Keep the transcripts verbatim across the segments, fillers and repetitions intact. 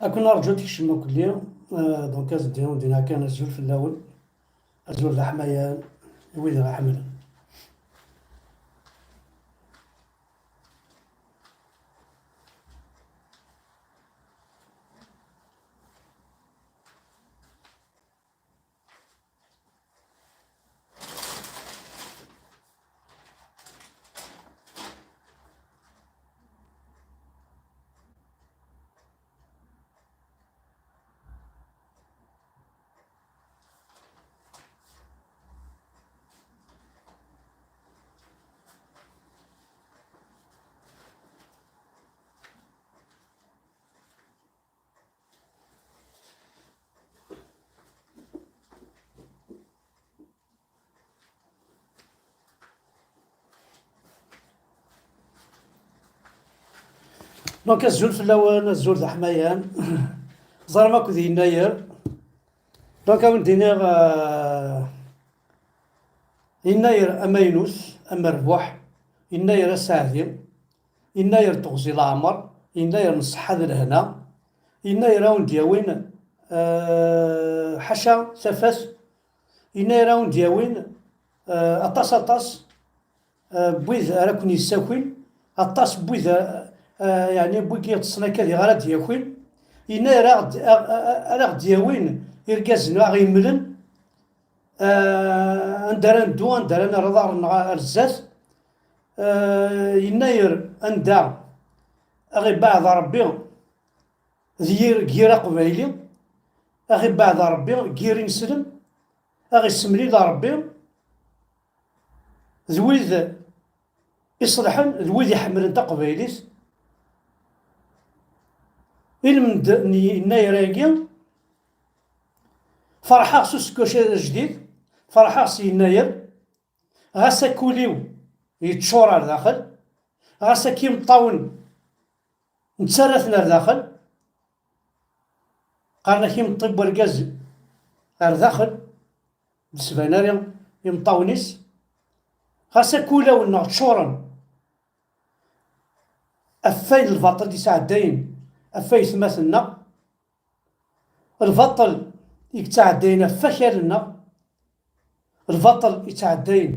Ad ken-rǧu ad tkecmem akkelli, euh, donc ad s-d-iniɣ kan azul fell-awen, azul d aḥmayan i wid i ɣ-iḥemmlen. Donc, azul fell-awen, azul d aḥmayan. Ẓerm akk d Yennayer. Donc, ad wen-d-iniɣ, euh, Yennayer amaynut, amerbuḥ, Yennayer aseɛdi, Yennayer n teɣzi leɛmer, Yennayer n ṣṣeḥḥa d lehna, Yennayer ad wen-d-yawin, euh, ḥaca tafat, Yennayer ad wen-d-yawin, euh, aṭas, aṭas, euh, n wid ara ken-yessakin, aṭas n wid, euh, euh, yeɛni n wigi yeṭṭsen akka diɣ ara d-yakin, Yennayer ara ɣ-d-, ara ɣ-, ara ɣ-d-yawin irgazen ara ɣ-yemmlen, euh, anda ara neddu, anda ara nerr aḍar-nneɣ ar zdat, euh, Yennayer anda aɣ-ibeɛɛed Ṛebbi d yir, g yir Aqbayli, aɣ-ibeɛɛed Ṛebbi g yir ineslem, aɣ-issemlil Ṛebbi d wid iṣelḥen, d wid iḥemmlen taqbaylit. Ilmend n Yennayer-agi, ferḥeɣ s useggas ajdid, ferḥeɣ s Yennayer, ɣas akk ul-iw yeččur ar daxel, ɣas akk imeṭṭawen nettarra-ten ar daxel, qqaren-ak imeṭṭi n wergaz ar daxel, d-sban ara imeṭṭawen-is, ɣas akk ulawen-nneɣ ččuren ɣef wayen lbaṭel i sɛeddayen ɣef aytmaten-nneɣ, lbaṭel i yettɛeddayen ɣef wakal-nneɣ, lbaṭel i yettɛeddayen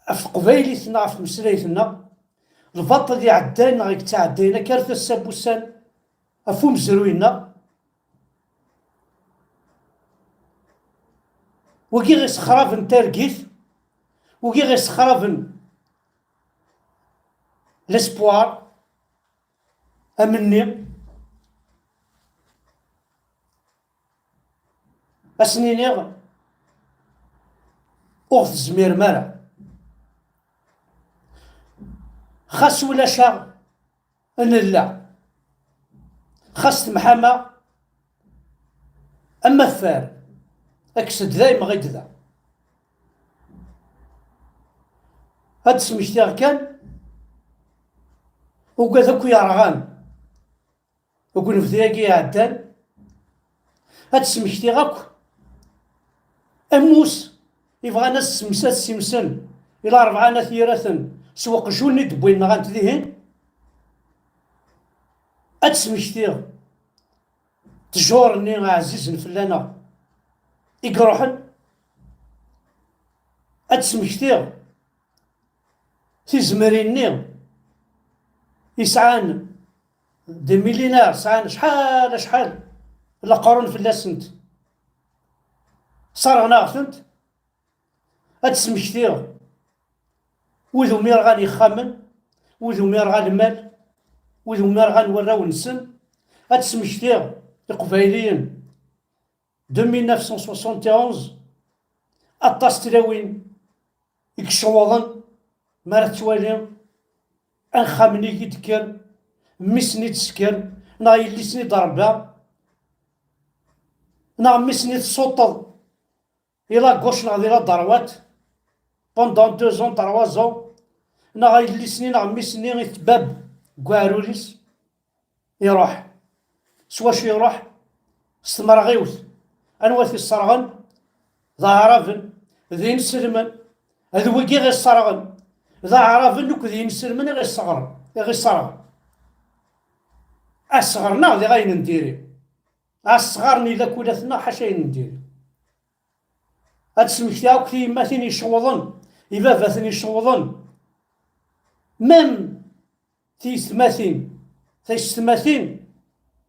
ɣef teqbaylit-nneɣ, ɣef tmeslayt-nneɣ, lbaṭel iɛeddan neɣ i yettɛeddayen akka ar tassa n wussan ɣef umezruy-nneɣ. Wigi i yessexraben targit, wigi i yessexraben l'espoir, amenni, ad sen-iniɣ ur ɣ-tezmirem ara. Xas ulac-aɣ, nella. Xas temḥam-aɣ am affar, kkes-d dayem ɣid da. Ad d-smektiɣ kan ugad akk yerɣan deg unebdu-agi iɛeddan, ad d-smektiɣ akk ammus i bɣan ad ssems-, ad ssimsen i larebɛa n at yiraten s weqjun-nni d-wwin nɣan-t dihin. Ad d-smektiɣ ttjur-nni ɛzizen fell-aneɣ i iruḥen. Ad d-smektiɣ tizemrin-nni yesɛan des millénaires, sɛan acḥal, acḥal n leqrun fell-asent, sserɣen-aɣ-tent. Ad d-smektiɣ wid umi rɣan yexxamen, wid umi rɣa lmal, wid umi rɣan warraw-nsen. Ad d-smektiɣ Iqbayliyen de mille neuf cent soixante et onze, aṭas n tlawin i yecɣuḍen mi ara tettwali axxam-nni i d-tekker, mmi-s-nni i d-tesker, neɣ yelli-s-nni i d-tṛebba, neɣ mmi-s-nni i tessuṭṭeḍ di la gauche neɣ di la droite pendant deux ans, trois ans, neɣ yelli-s-nni neɣ mmi-s-nni i tettbab deg uɛrur-is. Iruḥ. S wacu iruḥ? S tmerɣiwt. Anwa t-isserɣen? D aɛraben, d inselmen. D wigi i ɣ-isserɣen. D aɛraben akked yinselmen i ɣ-isseɣren, i ɣ-isserɣen. Asɣar-nneɣ diɣ ayen n diri. Asɣar n ilakulaten-nneɣ ḥaca ayen n diri. Ad d-smektiɣ akk tiyemmatin icewḍen, ibabaten icewḍen. Même tiyessetmatin, tiyessetmatin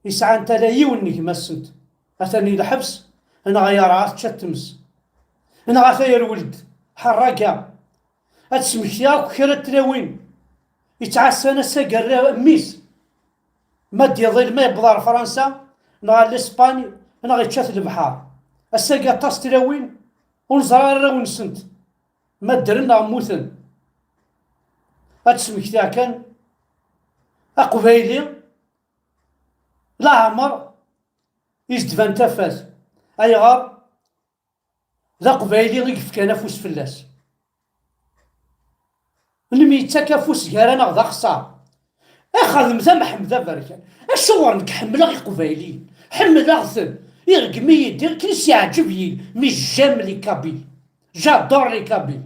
yesɛant ala yiwen n gma-sent atan i lḥebs, neɣ yerɛa tečča tmes, neɣ ata yerwel-d ḥerraga. Ad d-smektiɣ akk kra n tlawin yettɛassan ass-agi rra mmi-s. Ma d-iḍil, ma yewweḍ ar Fransa, neɣ ar Lispany, neɣ yečča-t lebḥer. Ass-agi aṭas tlawin ur neẓri ara arraw-nsent ma ddren neɣ mmuten. Ad d-smektiɣ kan, Aqbayli leɛmer is-d-tban tafat. Ayɣer? D Aqbayli i yefkan afus fell-as. Lmi yettak afus gar-aneɣ d axeṣṣar. Xedmet a Mḥemmed aberkan. Acuɣer nekk ḥemmleɣ Iqbayliyen? Ḥemmleɣ-ten. Ireggem-iyi-d, akken i s-yeɛǧeb yil, mais j'aime les Kabyles. J'adore les Kabyles.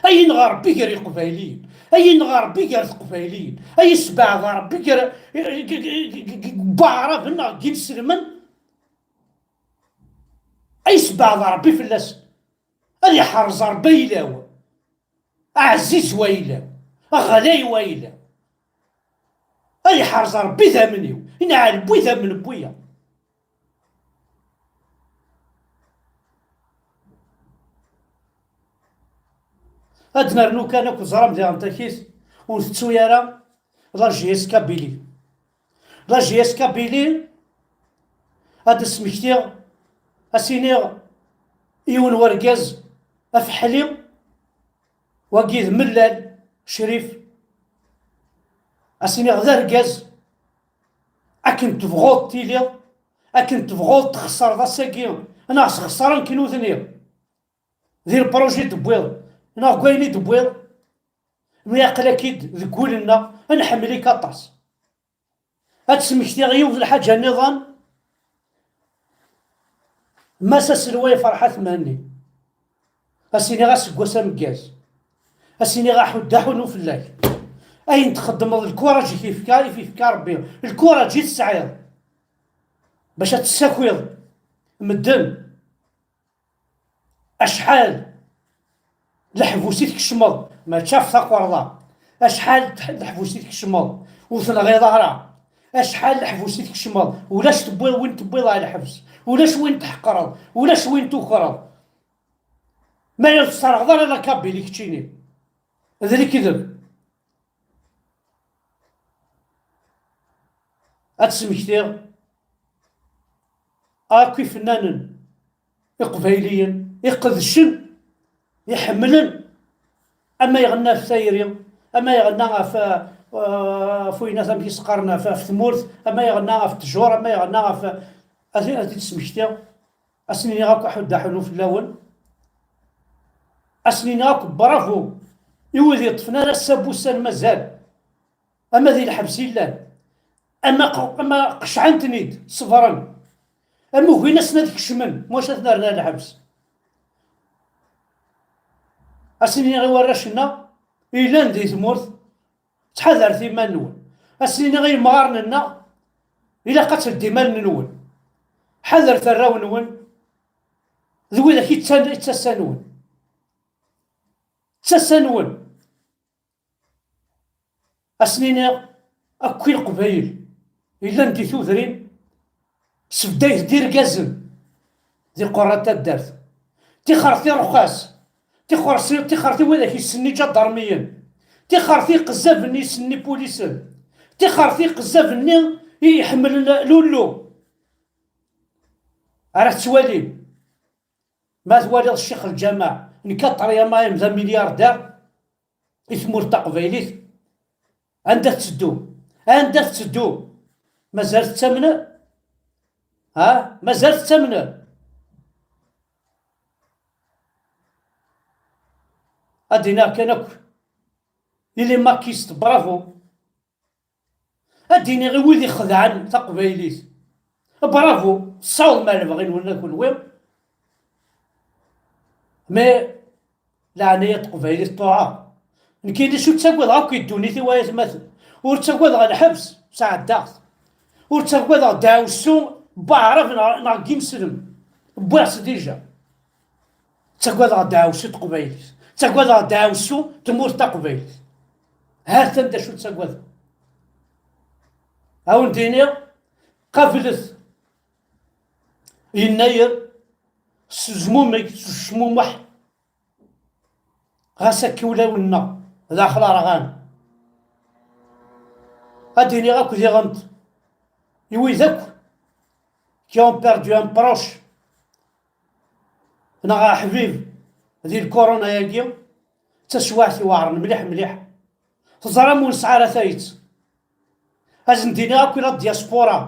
Ay yenɣa Ṛebbi gar Iqbayliyen, ay yenɣa Ṛebbi gar Teqbayliyin, ay yesbeɛd Ṛebbi gar, g, g, g, g, g Waɛraben neɣ g Inselmen, ay yesbeɛd Ṛebbi fell-asen. Ad iḥerz Ṛebbi ayla-w, aɛziz wayla-w, aɣlay wayla-w. Ad iḥerz Ṛebbi idammen-iw, inɛel wwi idammen n wiyaḍ. Ad nernu kan akk ẓram diɣen takit, ur ntettu ara la J S Kabylie. La J S Kabylie, ad d-smektiɣ, ad s-iniɣ i yiwen wergaz afeḥli, wagi d Mellal Crif, ad s-iniɣ d argaz, akken tebɣuḍ tiliḍ, akken tebɣuḍ txeṣreḍ ass-agi, neɣ sxeṣren-k nutni di lpṛuji d-tewwiḍ, neɣ deg wayen i d-tewwiḍ, mi aql-ak-id deg wul-nneɣ, ad nḥemmel-ik aṭas. Ad d-smektiɣ yiwet lḥaǧa nniḍen, Mass aselway Ferḥat Mhenni. Ad s-iniɣ aseggas ameggaz. Ad s-iniɣ aḥuddu aḥunu fell-ak. Ayen txeddmeḍ, lkuraǧ i k-yefka, i k-yefka Ṛebbi, lkuraǧ i tesɛiḍ bac ad tessakiḍ medden. Acḥal leḥbus i tkecmeḍ, mačči ɣef takerḍa, acḥal leḥbus i tkecmeḍ, ur tenɣiḍ ara, acḥal leḥbus i tkecmeḍ, ulac tewwiḍ win tewwiḍ ɣer lḥebs, ulac win tḥeqreḍ, ulac win tukreḍ. Ma ur tesserɣeḍ ara la Kabylie keččini, d lekdeb. Ad d-smektiɣ akk ifennanen iqbayliyen iqedcen, iḥemmlen, ama iɣenna ɣef tayri, ama iɣenna ɣef, eh, ɣef winnat amek i s-qqaren, ɣef, ɣef tmurt, ama iɣenna ɣef ttjur, ama iɣenna ɣef, ad, ad t-id-smektiɣ. Ad sen-iniɣ akk aḥuddu aḥunu fell-awen. Ad sen-iniɣ akk bravo i wid yeṭṭfen ar ass-a n wussan mazal. Ama di lḥebs i llan, ama q-, ama qecɛen-ten-id, ṣebren. Ama ugin-asen ad kecmen, maca ad ten-rren ar lḥebs. Ad sen-iniɣ i warrac-nneɣ yellan di tmurt, ttḥadaret iman-nwen. Ad sen-iniɣ i yemɣaren-nneɣ, ilaq ad teldim allen-nwen. Ḥadret arraw-nwen, d widak i d tan-, i d tasa-nwen. D tasa-nwen. Ad sen-iniɣ akk i Leqbayel yellan di tudrin, sbedayet-d irgazen di qura n taddart. Tixret i Ruxas, tixret i, tixret i widak yessen iǧadarmiyen, tixret i iqezzaben yessen ipulisen, tixret i iqezzaben-nni i iḥemmlen Lullu. Ara tettwalim. Ma twaliḍ Ccix Lǧameɛ, nekk aṭryama-im d amilyarder i tmurt taqbaylit, anda tetteddu? Anda tetteddu? Mazal tettamneḍ? Ha? Mazal tettamneḍ? Ad d-iniɣ kan akk, ili makist, bravo. Ad d-iniɣ i wid ixedɛen taqbaylit, bravo, tessawḍem ar lebɣi-nwen a kunwi. Mais leɛnaya n teqbaylit tuɛer. Nekkini ur ttagadeɣ akk i ddunit-iw ay atmaten. Ur ttagadeɣ lḥebs, ur ttɛeddaɣ-t. Ur ttagadeɣ ddeɛwessu n waɛrab neɣ, neɣ n yimeslem. Wwiɣ-tt dija. Ttagadeɣ ddeɛwessu n teqbaylit. Ttagadeɣ ddeɛwessu n tmurt taqbaylit. Ha-t-an d acu ttagadeɣ. A wen-d-iniɣ, qablet. Yennayer, s uzmumeg, s ucmumuḥ. Ɣas akka ulawen-nneɣ daxel rɣan. Ad d-iniɣ akk diɣent i wid akk qui ont perdu un proche neɣ aḥbib di lkuruna-agi, d taswiɛt iweɛren mliḥ mliḥ. Teẓram ur nesɛi ara tayet. Ad sen-d-iniɣ akk i la diaspora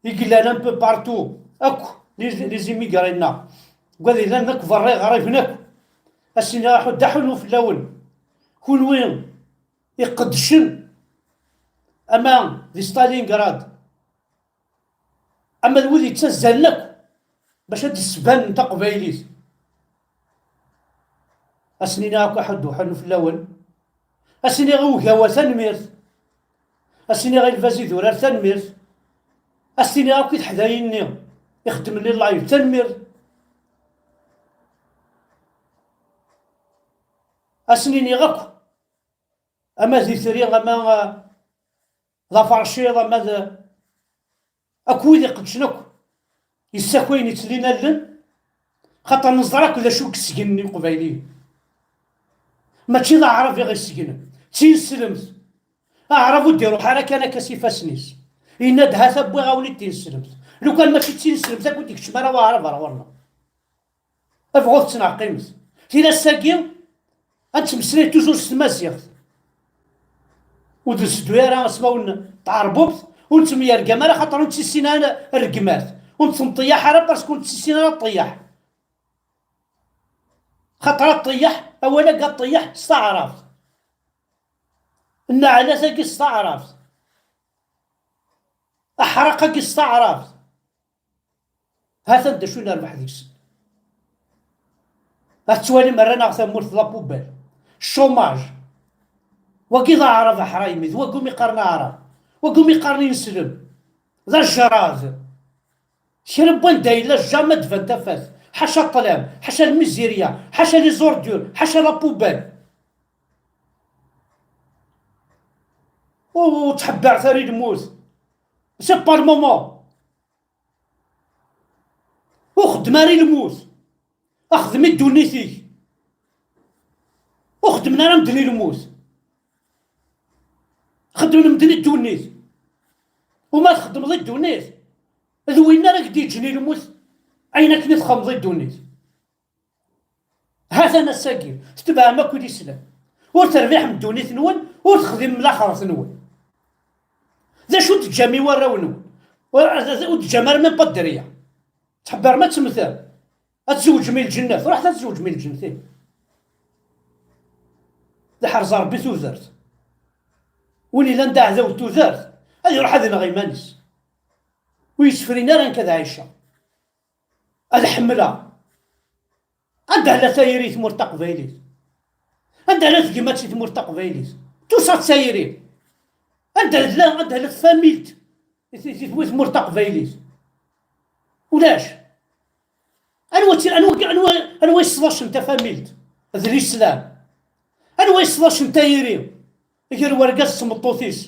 i yellan un peu partout, akk les, les immigrés-nneɣ, deg wad yellan akk berra iɣriben akk, ad s-iniɣ aḥuddu aḥunnu fell-awen, kunwi iqeddcen ama di Stalingrad, ama d wid yettazzalen akk bac ad d-sbanen taqbaylit. Ad sen-iniɣ akk aḥuddu aḥunnu fell-awen. Ad s-iniɣ i Ugawa tanemmirt. Ad s-iniɣ i Lbaz Idurar tanemmirt. Ad s-iniɣ akk i teḥdayin-nni ixeddmen live tanemmirt. Ad sen-iniɣ akk, ama d itri, ama, eh, d aferciḍ, ama d akk wid iqeddcen akk, yessakayen, ittlin allen, xaṭer neẓra akk d acu i yesgen Iqbayliyen. Mačči d aɛrab i ɣ-isegnen, d tineslemt. Aɛrab ur d-iruḥ ara kan akka s ifassen-is. Yenna-d, "Hata wwiɣ-awen-id tineslemt." Lukan mačči d tineslemt akk ur d-ikeččem ara waɛrab ar ɣur-neɣ. Abɣu tettneɛqimet. Tira ass-agi, ad nettmeslay toujours s tmaziɣt. Ur d-nseddu ara asmawen n tɛerbubt, ur nettemyergam ara, xaṭer ur nettissin ara rregmat. Ur nettemṭeyyaḥ ara, parce que ur nettissin ara ṭṭeyyaḥ. Xaṭer aṭṭeyyaḥ, awal-agi aṭṭeyyaḥ s taɛrabt. Nneɛlat-agi s taɛrabt. Aḥraq-agi s taɛrabt. Ha-t-an d acu i nerbeḥ deg-s. Ad tettwalim rran-aɣ tamurt d la poubelle. Chômage. Wagi d aɛrab aḥraymi, d wagi umi qqaren aɛrab. Wagi umi qqaren ineslem. D ajrad. Kra n wanda yella jamais d-tban tafat. Ḥaca ṭṭlam, ḥaca lmizirya, ḥaca les ordures, ḥaca la poubelle. Ur ttḥebbiret ara i lmut. C'est pas le moment. Ur xeddem ara i lmut. Xdem i ddunit-ik. Ur xeddmen ara medden i lmut. Xeddmen medden i ddunit. Uma txeddmeḍ i ddunit, d win ara k-d-yeǧǧen i lmut, ayen akken i txedmeḍ i ddunit. Ha-t-an ass-agi, tetbeɛem akk leslam. Ur terbiḥem ddunit-nwen, ur texdimem laxert-nwen. D acu d-teǧǧam i warraw-nwen? Ur, ur d-teǧǧam ara même pas dderya. Tḥebberem ad temmtem. Ad tzewǧem i lǧennet. Ruḥet ad tzewǧem i lǧennet. D aḥrez Ṛebbi tudert. Win ilan d aɛdaw n tudert, ad iruḥ ad ineɣ iman-is. Ur yessefrin ara nekk ad ɛiceɣ. Ad ḥemmleɣ. Anda tella tayri i tmurt taqbaylit? Anda tella tegmat i tmurt taqbaylit? Tusa d tayri. Anda tella, anda tella tfamilt i t-, i tmurt taqbaylit? Ulac. Anwa ti-, anwa, anwa, anwa yesḍacen tafamilt? D lislam. Anwa yesḍacen tayri gar wergaz d tmeṭṭut-is?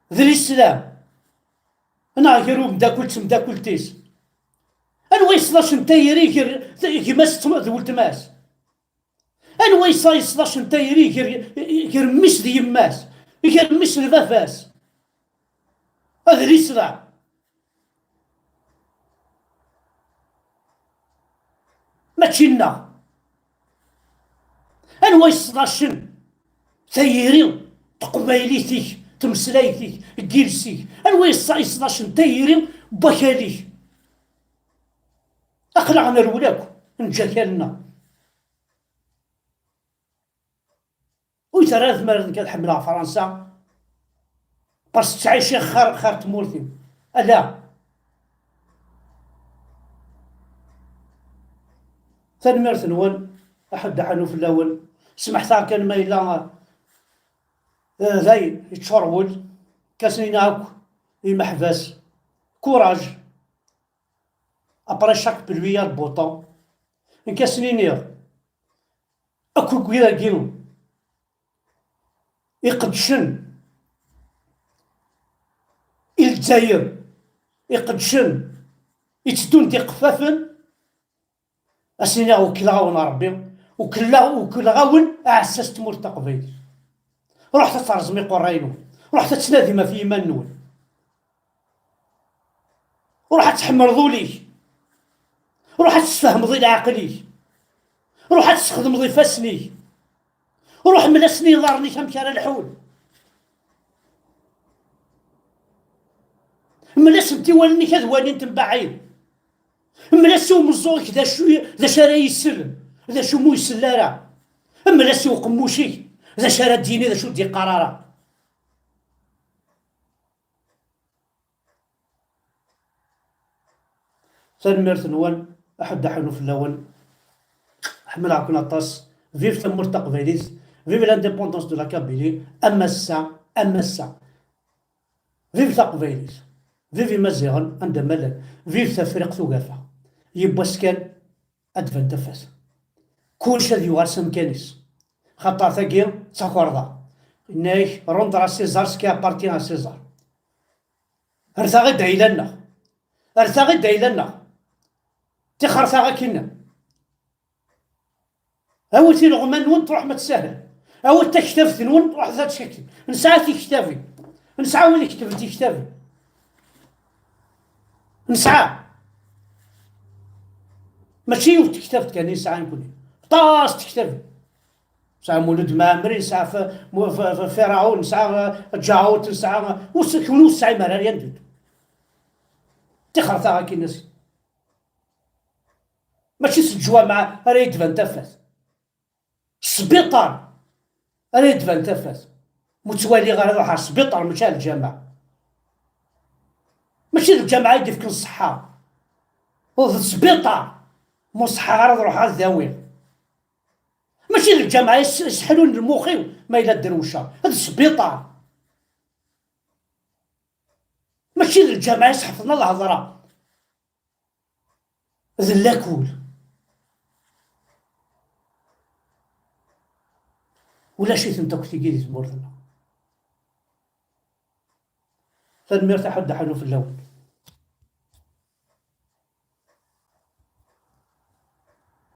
D lislam. Neɣ gar umeddakel d temdakkelt-is? Anwa yesḍacen tayri gar gma-s d tm-, d weltma-s? Anwa yesla-, yesḍacen tayri gar, gar mmi-s d yemma-s, gar mmi-s d baba-s? Ad lislam. Mačči nneɣ. Anwa yesḍacen tayri teqbaylit-ik, tmeslayt-ik, n yiles-ik? Anwa yesḍa-, yesḍacen tayri n wakal-ik? Aql-aɣ nerwel akk, neǧǧa akal-nneɣ. Ur terra ara tmara nekk ad ḥemmleɣ Fransa, parce que ttɛiciɣ xir, xir tmurt-iw. Ala. Tanemmirt-nwen, aḥuddu aḥunnu fell-awen. Smeḥt-aɣ kan ma yella, eh, dayen, yeččur wul, kasen-ina akk imeḥbas. Courage. Après chaque pluie, il y a le beau temps. Nekk ad sen-iniɣ akk wid-agi iqeddcen i Lezzayer, iqeddcen itteddun d iqeffafen, ad s-iniɣ wekleɣ-awen Ṛebbi, wekleɣ, wekleɣ-awen aɛessas n tmurt taqbaylit. Ruḥet ad terẓem iqerray-nwen, ruḥet ad tnadim ɣef yiman-nwen. Ruḥ ad tḥemmleḍ ul-ik. Ruḥ ad tesfehmeḍ i leɛqel-ik. Ruḥ ad tesxedmeḍ ifassen-ik. Ruḥ mel-asen i iḍarren-ik amek ara lḥun. Mel-asen i wallen-ik ad walint mbaɛid. Mel-as i umeẓẓuɣ-ik d acu, d acu ara yessel, d acu mu yessel ara. Mel-as i uqemmuc-ik d acu ara d-yini, d acu ur d-yeqqar ara. Tanemmirt-nwen, aḥuddu aḥunnu fell-awen. Ḥemmleɣ-ken aṭas. Vive tamurt taqbaylit. Vive l'indépendance de la Kabylie. Am ass-a, am ass-a. Vive taqbaylit. Vive Imaziɣen anda ma llan. Vive Tafriqt Ugafa. Yiwwas kan ad d-tban tafat. Kullec ad yuɣal s amkan-is. Xaṭer tagi d takerḍa. Yenna-ak, rendre à César ce qui appartient à César. Rret-aɣ-id ayla-nneɣ. Rret-aɣ-id ayla-nneɣ. Tixret-aɣ akkin. Awit ileɣman-nwen, truḥem ad tsahel. Awit taktabt-nwen, ruḥet ad tkekteb. Nesɛa tiktabin. Nesɛa wid iketben tiktabin. Nesɛa. Mačči yiwet tektabt kan i nesɛa nekni. Aṭas tektabin. Nesɛa Mulud Mɛemmri, nesɛa F-, Mu-, F-, F-, Firaun, nesɛa, uh, Ǧaɛut, nesɛa, uh, ur s-, kenwi ur tesɛim ara rien du tout. Tixret-aɣ akkin. Mačči s leǧwameɛ ara yi-d-tban tafat. S sbiṭar ara yi-d-tban tafat. Mu ttwaliɣ ara ruḥeɣ ar sbiṭar, mačči ar lǧameɛ. Mačči d lǧameɛ i d-ifken ṣṣeḥḥa. D sbiṭar. Mu ṣeḥḥaɣ ara ad ruḥeɣ ad dawiɣ. Mačči d lǧameɛ i s-, iseḥlun lmux-iw ma yella dderwceɣ. D sbiṭar. Mačči d lǧameɛ i s-ḥefḍen lhedra. D lakul. Ulac-itent akk tigi di tmurt-nneɣ. Tanemmirt aḥuddu aḥunnu fell-awen.